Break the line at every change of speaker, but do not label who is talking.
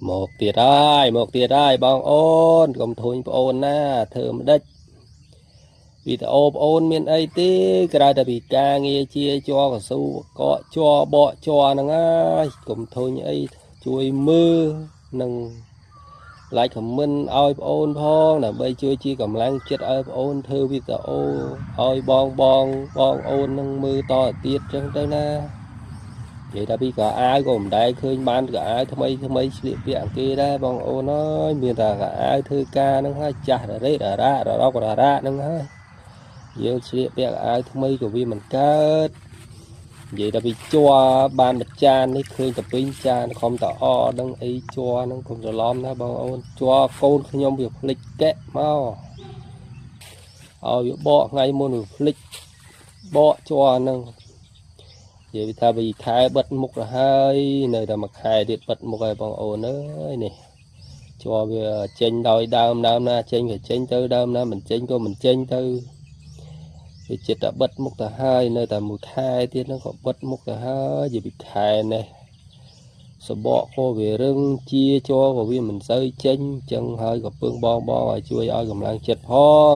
មកទៀតហើយមកទៀតហើយបងអូនកុំធុញប្អូនណាធ្វើមិនដេចវីដេអូប្អូនមានអីទេក្រៅតែពីការងារជាជ័រកស៊ូកកជ័របកជ័រហ្នឹងហើយកុំធុញអីជួយមើលនិង like comment ឲ្យប្អូនផងដើម្បីជួយជាកម្លាំងចិត្តឲ្យប្អូនធ្វើវីដេអូឲ្យបងបងបងអូននឹងមើលតទៅទៀតចឹងទៅណានិយាយថាពីកអាវក៏មិនដែលឃើញបានកអាវថ្មីថ្មីស្លៀកពាក់អង្គគេដែរបងអូនអើយមានតែកអាវធ្វើការហ្នឹងហើយចាស់ររេររ៉ាររកររ៉ាហ្នឹងហើយយើងស្លៀកពាក់អាវថ្មីក៏វាមិនកើតនិយាយថាពីជ័របានមួយចាននេះឃើញតែពេញចានខំតអដឹងអីជ័រហ្នឹងកុំច្រឡំណាបងអូនជ័រកូនខ្ញុំវាភ្លេចកែមកឲ្យវាបកថ្ងៃមុនវាភ្លេចបកជ័រហ្នឹងនិយាយថាពីខែបិទមុខទៅហើយនៅតែមួយខែទៀតបិទមុខហើយបងអូនអើយនេះជ័រវាចេញដោយដើមដើមណាចេញក៏ចេញទៅដើមណាមិនចេញក៏មិនចេញទៅវាចិត្តតែបិទមុខទៅហើយនៅតែមួយខែទៀតហ្នឹងក៏បិទមុខទៅហើយនិយាយពីខែនេះសបកក៏វារឹងជាជ័រក៏វាមិនសូវចេញអញ្ចឹងហើយក៏ពឹងបងបងឲ្យជួយឲ្យកម្លាំងចិត្តផង។